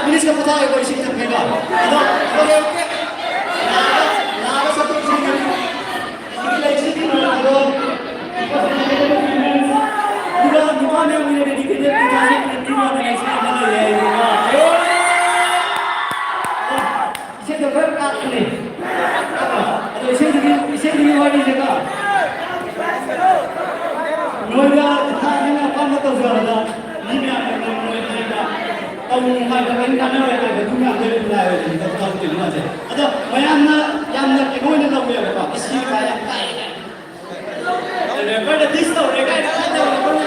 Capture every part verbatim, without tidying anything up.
ꯄꯨꯂꯤꯁꯀ ꯄꯣꯊꯥꯒꯦꯀꯣ, ꯏꯁꯤꯡ ꯊꯛꯀꯦꯀꯣ꯫ ꯑꯗꯣ, ꯑꯗꯣ, ꯂꯥꯛꯑꯒ, ꯂꯥꯛꯑꯒ ꯆꯠꯊꯣꯛ ꯆꯠꯁꯤꯟ ꯇꯧꯕꯤꯌꯨ꯫ ꯁꯤꯒꯤ ꯂꯩꯁꯤꯗꯤ ꯂꯣꯏꯔꯦ꯫ ꯑꯗꯣ, ꯑꯗꯨꯒ ꯅꯨꯄꯥ ꯃꯌꯥꯝꯒꯤ dedicated two thousand twenty-one ꯅ ꯂꯩꯁꯤꯗꯤ ꯑꯃ ꯂꯩꯔꯦ ꯍꯥꯏꯌꯦꯕꯀꯣ꯫ ꯏꯁꯩꯗꯣ ꯈꯔ ꯀꯥꯞꯄꯅꯦ꯫ ꯑꯗꯣ ꯏꯁꯩꯗꯨꯒꯤ, ꯏꯁꯩꯗꯨꯒꯤ ꯋꯥꯔꯤꯁꯦꯀꯣ꯫ ꯅꯣꯏꯗ ꯏꯁꯥ ꯅꯪꯅ ꯑꯄꯥꯝꯕ ꯇꯧꯖꯕꯗ ꯃꯤ ꯃꯌꯥꯝꯅ ꯉꯝꯃꯣꯏ ꯍꯥꯏꯕ, ꯇꯧꯅꯨ ꯍꯥꯏꯕ, ꯀꯔꯤꯝ ꯀꯥꯟꯅꯔꯣꯏ ꯍꯥꯏꯕ, ꯑꯗꯨ ꯃꯌꯥꯝꯗꯣ reply ꯑꯣꯏꯅ ꯏꯕ ꯇꯧꯗꯣꯏꯅꯤ ꯃꯥꯁꯦ꯫ ꯑꯗꯣ ꯃꯌꯥꯝꯅ ꯌꯥꯝꯅ ꯀꯩꯅꯣ ꯑꯣꯏꯅ ꯂꯧꯋꯦꯕꯀꯣ, ꯑꯁꯤ ꯀꯥꯏ ꯌꯥꯝ ꯀꯥꯏ꯫ Rapper ꯗ diss ꯇꯧꯔꯦ ꯀꯥꯏꯅ ꯈꯟꯗꯕ rapper ꯅ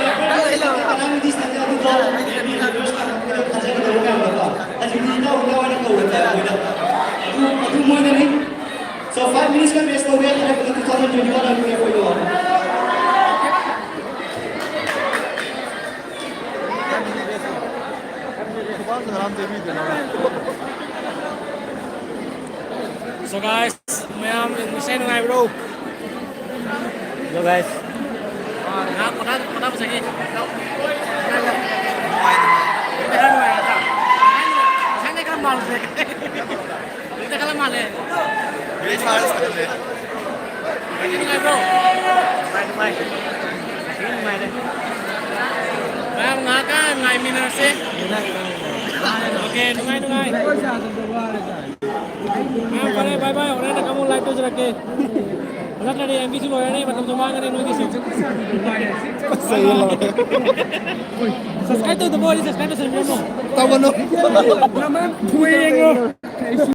rapper ꯗ diss ꯇꯧꯔꯦ, ꯀꯅꯥꯅ diss ꯇꯧꯒꯦ ꯑꯗꯨꯗꯣ? ꯃꯤ viewers ꯂꯥꯛꯄꯗ ꯊꯥꯖꯒꯗꯕ ꯃꯌꯥꯝꯗꯣꯀꯣ꯫ ꯑꯁꯤꯗꯤ ꯏꯇꯥꯎ ꯏꯇꯥꯎ ꯍꯥꯏꯅ ꯀꯧꯔꯦ ꯑꯩꯈꯣꯏꯗ꯫ ꯑꯗꯨ, ꯑꯗꯨ ꯃꯣꯏꯗꯅꯤ꯫ So, five minutes ꯀ waste ꯇꯧꯕ ꯌꯥꯗ꯭ꯔꯦ, two thousand twenty-one ꯍꯧꯔꯦ ꯑꯩꯈꯣꯏꯗꯣ꯫ So guys, ꯃꯌꯥꯝ ꯏꯁꯩ ꯅꯨꯡꯉꯥꯏꯕ꯭ꯔꯣ? Hello guys. ꯉꯥꯏꯍꯥꯛ ꯄꯣꯊꯥ-, ꯄꯣꯊꯥꯕ ꯆꯪꯉꯤ꯫ ꯈꯔ ꯅꯨꯡꯉꯥꯏ ꯅꯠꯇ꯭ꯔꯥ? ꯉꯁꯥꯏꯗꯩ ꯈꯔ ꯃꯥꯜꯂꯨꯔꯦ꯫ ꯍꯧꯖꯤꯛꯇꯤ ꯈꯔ ꯃꯥꯜꯂꯦ꯫ ꯅꯨꯡꯉꯥꯏꯕ꯭ꯔꯣ? ꯅꯨꯡꯉꯥꯏ, ꯅꯨꯡꯉꯥꯏ꯫ ꯊꯤ ꯅꯨꯡꯉꯥꯏꯔꯦ꯫ ꯃꯌꯥꯝ ꯉꯥꯏꯍꯥꯛꯀ ꯉꯥꯏꯃꯤꯟꯅꯔꯁꯦ꯫ Okay, ꯅꯨꯡꯉꯥꯏ, ꯅꯨꯡꯉꯥꯏ꯫ ꯃꯌꯥꯝ ꯐꯔꯦ, bye bye, ꯍꯣꯔꯦꯟ ꯑꯃꯨꯛ live ꯇꯧꯖꯔꯛꯀꯦ꯫ ꯅꯠꯇ꯭ꯔꯗꯤ ꯑꯦꯝ ꯕꯤꯁꯨ ꯂꯣꯏꯔꯅꯤ, ꯃꯇꯝꯁꯨ ꯃꯥꯡꯉꯅꯤ ꯅꯣꯏꯒꯤꯁꯨ꯫ ꯐꯖꯩꯌꯦ, ꯂꯣꯏꯔꯦ꯫ Subscribe ꯇꯧꯗꯕ ꯑꯣꯏꯔꯗꯤ subscribe ꯇꯧꯁꯟꯕꯤꯔꯝꯃꯣ꯫ ꯇꯧꯒꯅꯨ꯫ ꯐꯨꯏ ꯌꯦꯡꯉꯣ꯫